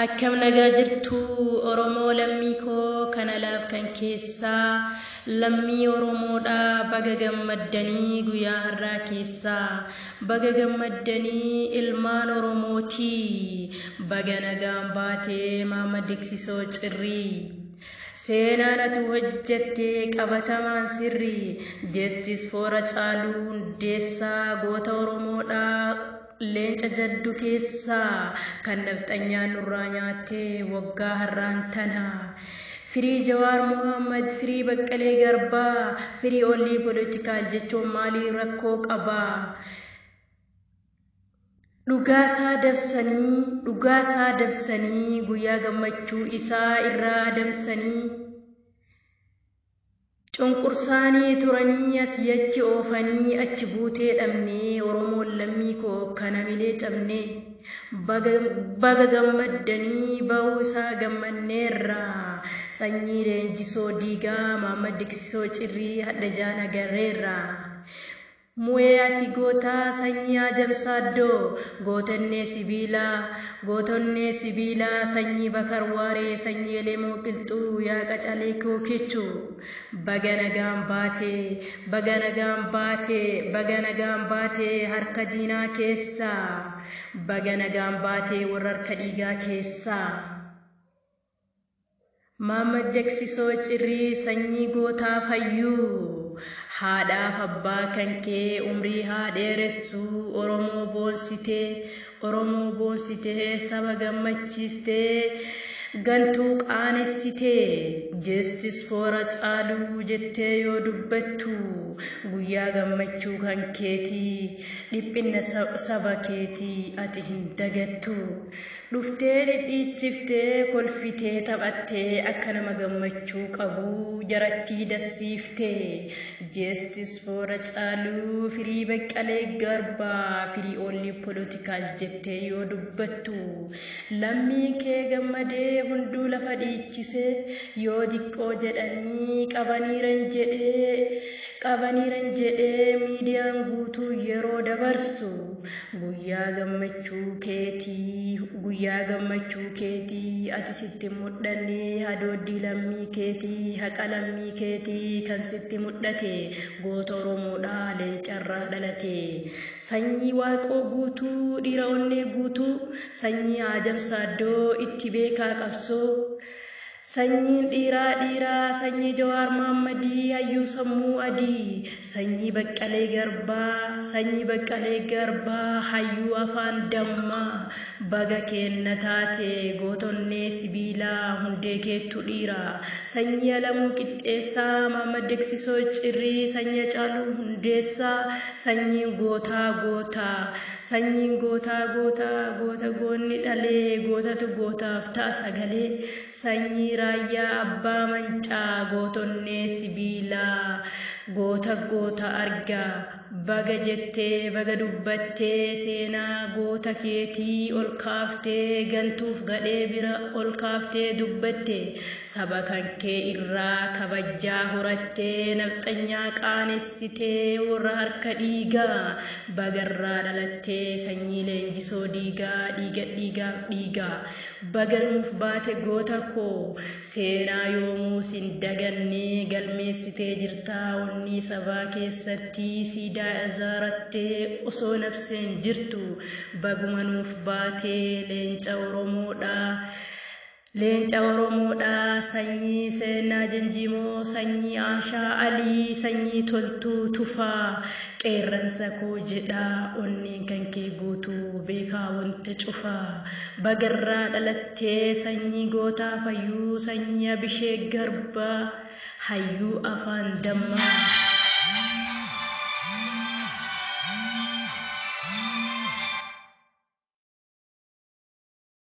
Akkam nagaa jirtu Oromoo lammii koo kan alaaf kan keessaa, lammii Oromoodhaa, baga gammaddanii guyyaa har'aa keessaa, baga gammaddanii ilmaan Oromootii, baga nagaan baatee Maama Diksisoo Cirrii. Seenaan ati hojjette qabatamaan sirrii, Justice for Hacaaluu Hundeessaa, goota Oromoodhaa leenca jaddu keessaa kan nafxanyaan nurraa nyaattee waggaa har'aan tana. Free Jawaar Mohammad, free Baqqalee Garbaa, free only political jechuun maalii rakkoo qabaa? Dhugaasaa dabsanii, dhugaasaa dabsanii, guyyaa gammachuu isaa irraa adamsanii. Cunqursaanii turanii asii achi oofanii achi buutee dhabnee, Oromoon lammii koo kana milee cabnee. Baga gammaddanii, ba'uu isaa gammanneerra. Sanyii Leenjisoo Diigaa, Maamad Diksisoo Cirrii, hadha jaan agarreerra. Mu'ee ati gootaa, sanyii Ajamsaaddoo, gootonnee sibiilaa, gootonnee sibiilaa, sanyii Bakar Waaree, sanyii Elemoo Qilxuu, yaa qacalee kookichu. Baga nagaan baatee, baga nagaan baatee, baga nagaan baatee harka diinaa keessaa, baga nagaan baatee warra harka dhiigaa keessaa. Maamad Deksisoo Cirrii, sanyii gootaa fayyuu, haadhaaf abbaa kan kee umrii haa dheeressuu. Oromoo boonsitee, Oromoo boonsitee, saba gammachiistee, gantuu qaanessitee. Justice for Hacaaluu jettee yoo dubbattu, guyyaa gammachuu kan keetii, dhiphinna saba keetii ati hin dagattu. Dhuftee dhidhiichiftee, kolfitee, taphattee, akka nama gammachuu qabu jarattii dassiiftee. Justice for Hacaaluu, free Baqqalee Garbaa, free only political jettee yoo dubbattu, lammii kee gammadee hunduu lafa dhiichisee. Yoo xiqqoo jedhanii qabaniiran jedhee, qabaniiran jedhee miidiyaan guutuu yeroo dabarsu, guyyaa gammachuu keetii, guyyaa gammachuu keetii ati sitti mul'anne. Hadooddii lammii keetii, haqa lammii keetii kan sitti mul'ate, goota Oromoodhaa leencarraa dhalate, sanyii Waaqoo Guutuu, dhiira onnee guutuu, sanyii Ajamsaaddoo, itti beekaa qabsoo. Sanyiin dhiiraa dhiiraa, sanyii Jawaar Maammadii, hayyuu sammuu adii, sanyii Baqqalee Garbaa, sanyii Baqqalee Garbaa, hayyuu afaan dammaa, baga kenna taate gootonnee sibiilaa, hundee keettu dhiira. Sanyii Alamuu Qixxeessaa, Maammad Deksisoo Cirrii, sanyii Hacaaluu Hundeessaa, sanyiin gootaa gootaa, sanyiin gootaa gootaa, goota goonni dhalee, gootatu gootaaf ta'a sagalee, sanyii Raayyaa Abbaa Mancaa, gootonnee sibiilaa, goota goota argaa. Baga jettee, baga dubbattee, seenaa goota keetii ol kaaftee, gantuuf gadhee bira ol kaaftee dubbatte. Saba kan kee irraa kabajaa horattee, nafxanyaa qaanessitee warra harka dhiigaa. Bagarraa dhalattee, sanyii Leenjisoo Diigaa, dhiiga dhiigaaf dhiigaa. Baga nuuf baate goota koo, seenaa yoomuu sin dagannee galmeessitee jirtaa onnii sabaa keessatti, siidaa ijaarattee osoo nafseen jirtu. Baguma nuuf baatee, leenca Oromoodhaa. Leenca Oromoodhaa, sanyii Seenaa Jinjimoo, sanyii Aashaa Alii, sanyii Toltuu Tufaa, qeerransa koo jedhaa onneen kan kee guutuu beekaa wanta cufaa. Bagarraa dhalattee, sanyii gootaa fayyuu, sanyii Abishee Garbaa, hayyuu afaan dammaa.